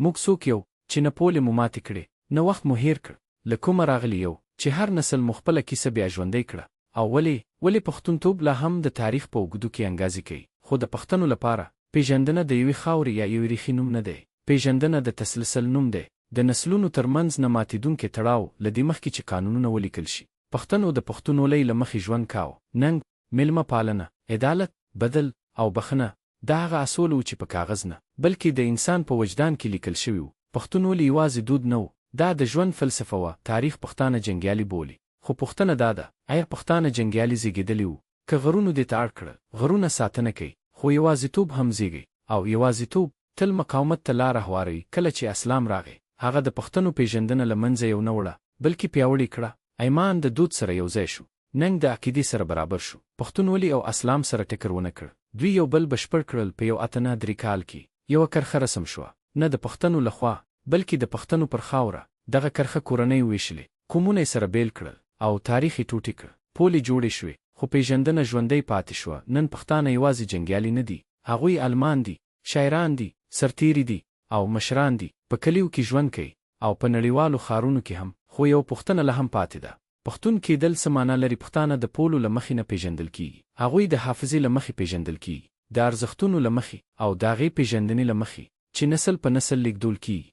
موږ څوک یو، چې نه پولې مو ماتې کړې، نه وخت مو هېر کړ؟ له کومه راغلي یو، چې هر نسل مو خپله کیسه بیا ژوندۍ کړه؟ او ولې؟ ولې پښتونتوب لا هم د تاریخ په اوږدو کې انګازې کوي؟ خو د پښتنو لپاره، پېژندنه د یوې خاورې یا یوې ریښې نوم نه دی. پېژندنه د تسلسل نوم دی، د نسلونو تر منځ نه ماتېدونکی تړاو. له دې مخکې چې قانونونه ولیکل شي، پښتنو د پښتونولۍ له مخې ژوند کاوه. ننګ، مېلمه پالنه، عدالت، بدل، او بخښنه، دا هغه اصول وو چې په کاغذ نه، بلکې د انسان په وجدان کې لیکل شوي وو. پښتونولي یوازې دود نه و، دا د ژوند فلسفه وه. تاریخ پښتانه جنګیالي بولي. خو پوښتنه دا ده، ایا پښتانه جنګیالي زېږېدلي وو، که غرونو دې ته اړ کړل؟ غرونه ساتنه کوي، خو یوازیتوب هم زېږوي. او یوازیتوب، تل مقاومت ته لاره هواروي. کله چې اسلام راغی، هغه د پښتنو پېژندنه له منځه یو نه وړه، بلکې پیاوړې کړه. ایمان د دود سره یوځای شو. ننګ د عقیدې سره برابر شو. پښتونولي او اسلام سره ټکر ونه کړ. دوی یو بل بشپړ کړل. په 1893 کال کې، یوه کرښه رسم شوه. نه د پښتنو له خوا، بلکې د پښتنو پر خاوره. دغه کرښه کورنۍ ووېشلې، قومونه یې سره بېل کړل، او تاریخ یې ټوټې کړ. پولې جوړې شوې، خو پېژندنه ژوندۍ پاتې شوه. نن پښتانه یوازې جنګیالي نه دي. هغوی عالمان دي، شاعران دي، سرتېري دي، او مشران دي. په کلیو کې ژوند کوي، او په نړیوالو ښارونو کې هم. خو یوه پوښتنه لا هم پاتې ده. پښتون کېدل څه مانا لري؟ پښتانه د پولو له مخې نه پېژندل کېږي. هغوی د حافظې له مخې پېژندل کېږي، د ارزښتونو له مخې، او د هغې پېژندنې له مخې چې نسل په نسل لېږدول کېږي.